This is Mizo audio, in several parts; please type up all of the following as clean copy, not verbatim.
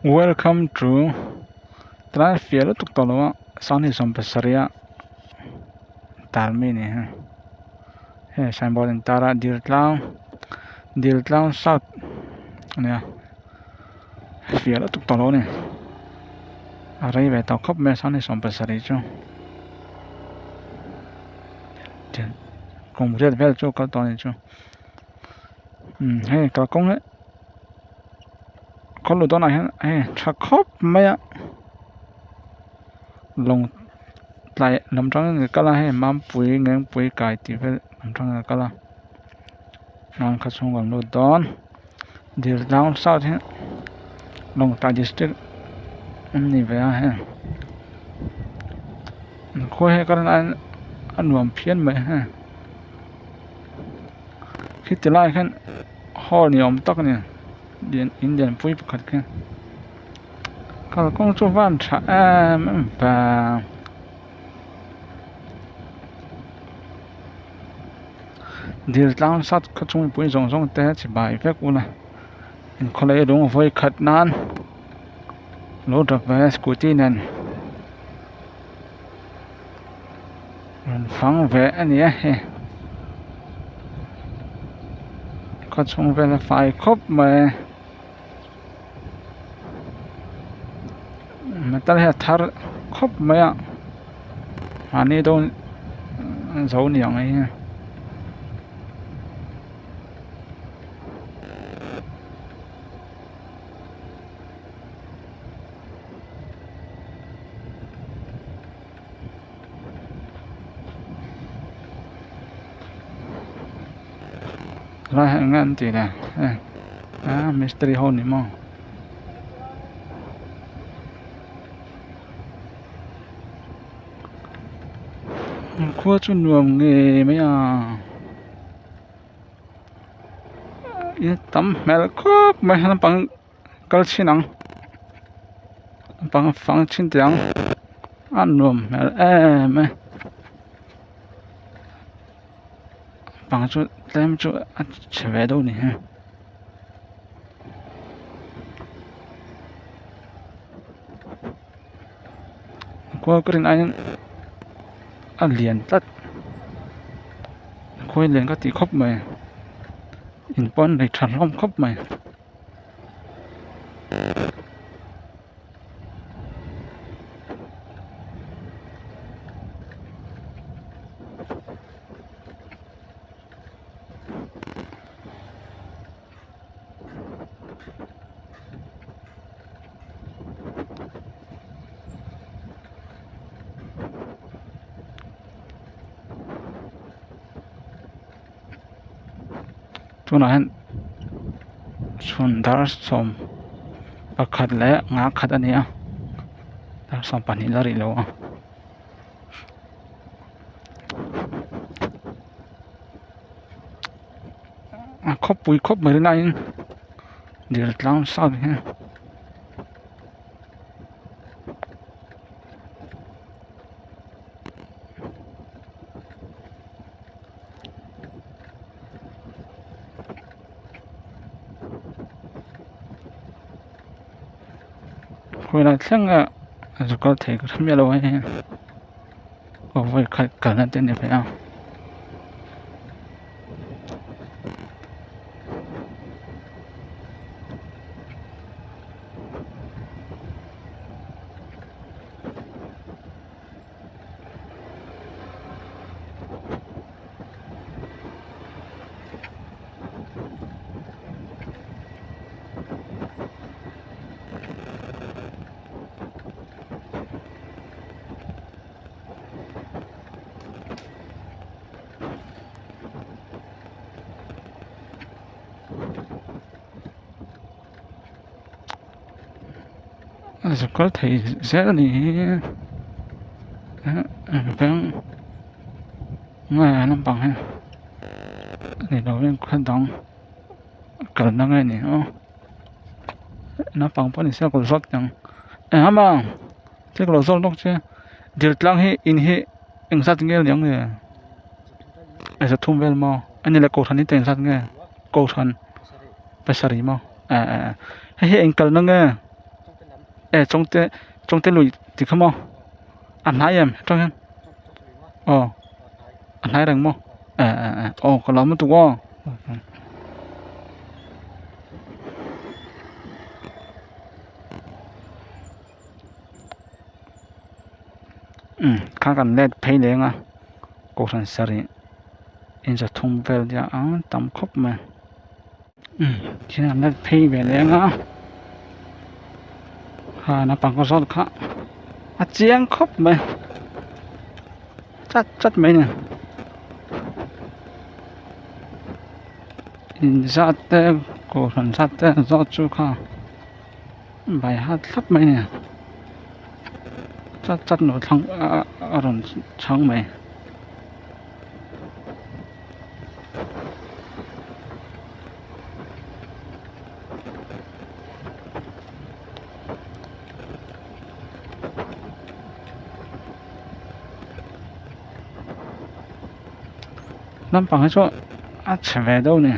Welcome to tlai fiah lutuk tawh lo a sanghnih sawmpasarih a tar mi a ni a hei signboard an tar a Diltlang Diltlang south a nia fiah lutuk tawh lo a ni a rei ve tawh khawp mai a sanghnih sawmpasarih chu kum riat vel chu a kal tawh a ni chu umm hei kalkawng hi. Khaw lu dawnah hian hei tha khawp mai a lawng tlai lam tangin ka kal a hei mampui ngengpui kai tih vel lam tangin ka kal a chuan khaw chhung kan lut dawn dil tlang south hi lawngtlai district an ni ve a hei khua hi ka rin aiin a nuam phian mai hei khiti laiah khian. Hall ni awm tak a ni lian in lianpui pakhat khi kalkawng chu van tha em em ve dil tlang sat khaw chung mipui zawng zawng te chibai vek ula inkhawlei lung vawi khat nan lo dap ve scooty nen rawn fang ve a ni a hei khaw chhung vel a fai khawp mai metal hi a thar khawp mai a mahni dawn zo niang hei hi. Lai hi eng nge an tih le hei ah mistiri ho ni maw khua chu nuam ngei mai a tam hmel khawp mai naupang kal chhin ang naupang fang chhin teh ang a nuam hmel em a bang chu tlem chu a chhe ve deuh a ni hi. Khual ka rin aiin a lian tlat khawi lian ka ti khawp mai in pawn nei tha hlawm khawp mai. Tunah hian chhun dar sawm pakhat leh nga khat a ni a dar 12 la rih lo a. A khawpui khawp mai laiin dil tlang sap hi. Khawi lai thleng a zu kal thei ka hre miah lo a hei aw vawi khat kalna te a ni ve a. A zuk kal thei zel a ni hi veng nge lampang hi ni lovin khaw dang kalna nge ni aw naupang pawh ni se kawr zawt ang eng emaw thil ka lo zawt lawk che dil tlang hi in hi engzat nge niang le zathum vel maw a ni le kohhran hi engzat nge kohhran pasarih maw eh eh hei hi eng kalna nge. e chawngte chawngte lui tih kha maw a hnai em atang hian aw a hnai reng maw e e e aw ka lo lutuk aw. Umm kha kan let phei leng a kohhran sarih inzathum vel nia a tam khawp mai umm khian an let phei ve leng a kha naupang ka zawt kha a chiang khawp mai chat chat mai a ni inzat te kohhran zat te zawt chu kha. Bai hat thlap mai a ni chat chat lo thlang a rawn chhang mai. Naupang hi chu a chhe ve deuh a ni.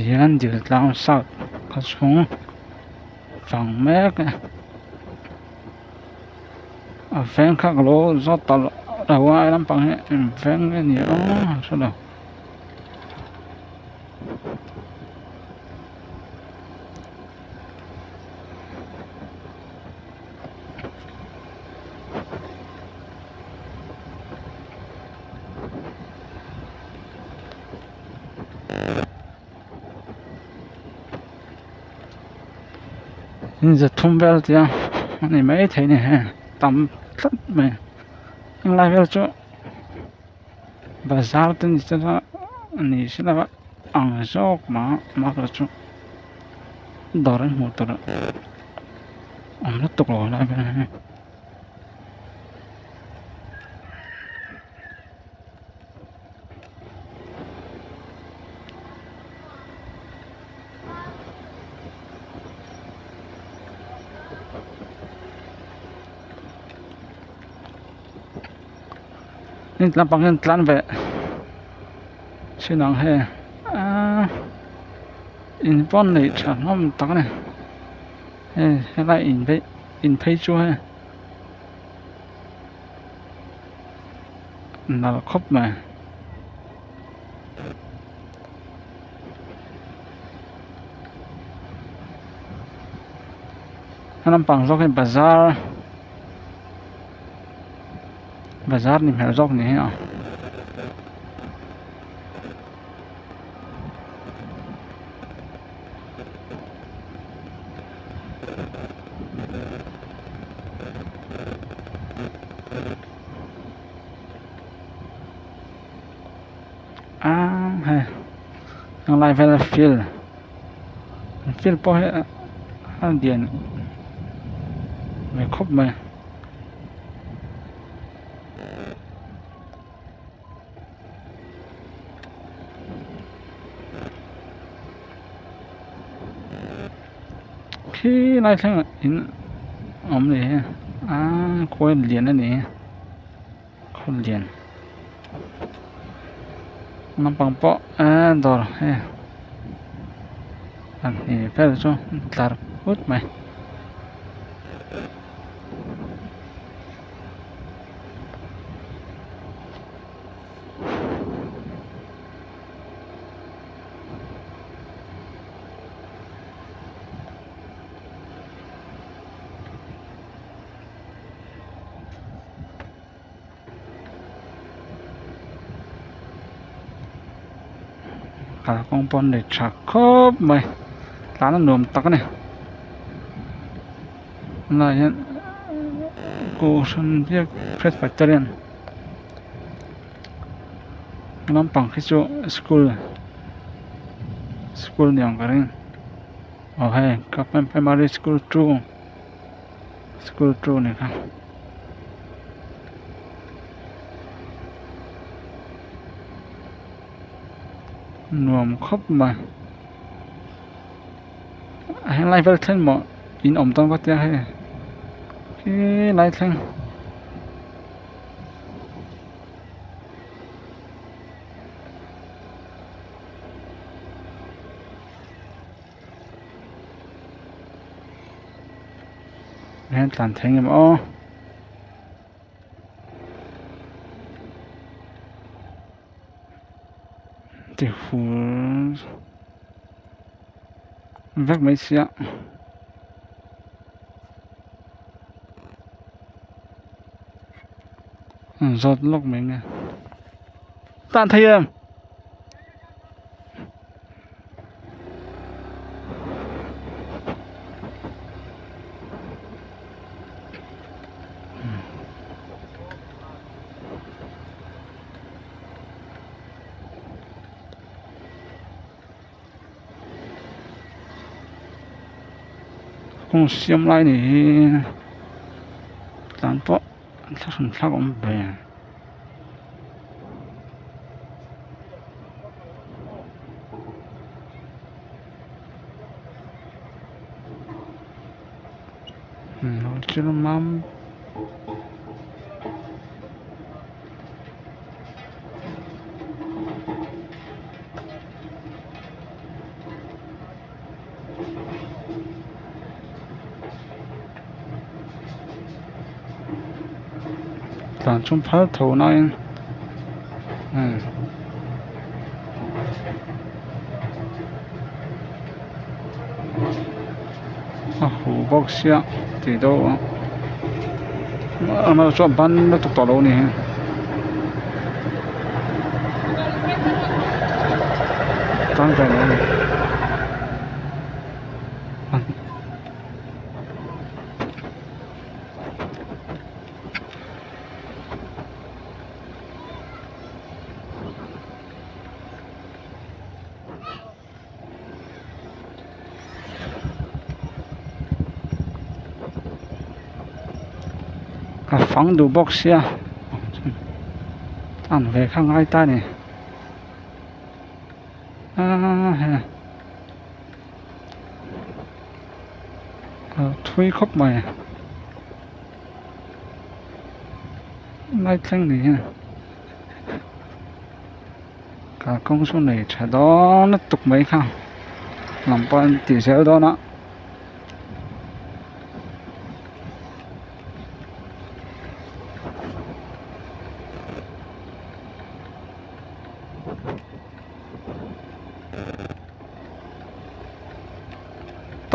Hian Diltlang South khaw chhung fang mek a a veng kha ka lo zawt ta lo a lampang hi eng veng nge ni aw ka hre lo. Zathum vel tia a ni maithei a ni hei tam tlat mai helai vel chu bazar te ni sela ni sela ang zawk mah a chu dawr an hmuh tur awm lutuk lo helai vel hi. Heng lampang hian tlan ve thin ang hei aaa in pawn neih tha hlawm tak a ni hei helai in phei in phei chu hei. Nalh khawp mai. A lampang zawk hi bazar bazar ni hmel zawk ni hi a. Aaa hei helai vel field field pawh hi a lian ve khawp mai. Khi lai thlengah in awm ni hi aaa khawi lian a ni hi khaw lian naupang pawh eee dawr hei pahnih vel chu an tlar put mai. Kalkawng pawh an nei tha khawp mai tlan a nuam tak a ni tunah hian kohhran biak presbyterian lampang khi chu school school ni ang ka ring aw hei primary school two school two ni kha. Nuam khawp mai a helai vel thlen maw. In awm dawn ka tia hei khi lai thleng. Hian tlan thei ngem aw. Ti hur vek mai sia. Zawt lawk mai nge. Tan thei em? Kawng siam lai ni hi tlan pawh an thlahrun thlak awm ve. Tlan chhung phal tho nain a huh bawk sia tih deuh a amah chuan ban lutuk tawh lo a ni hi. Ka fang duh bawk sia an ve kha ngai ta ni aaa he a thui khawp mai lai thleng ni hian. Kalkawng chu nei tha dawn lutuk mai kha lam pawh an ti zel dawn a.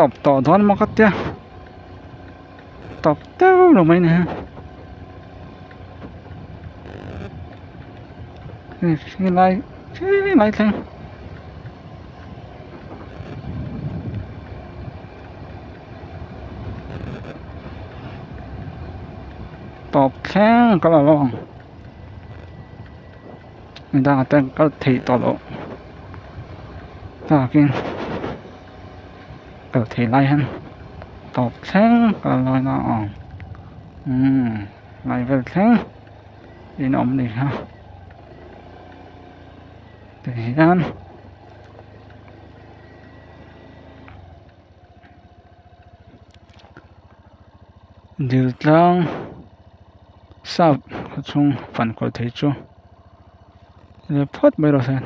Tawp tawh dawn maw ka tia tawp deuh lo mai ni hi. Helai helai thleng tawp thleng ka la lo ang midang te kal theih tawh loh takin kal theih lai hian tawp thleng ka la lo ang umm lai vel thleng. In awm ni kha tihian dil tlang sap khaw chhung fan kual thei chu ni phawt mai rawh se.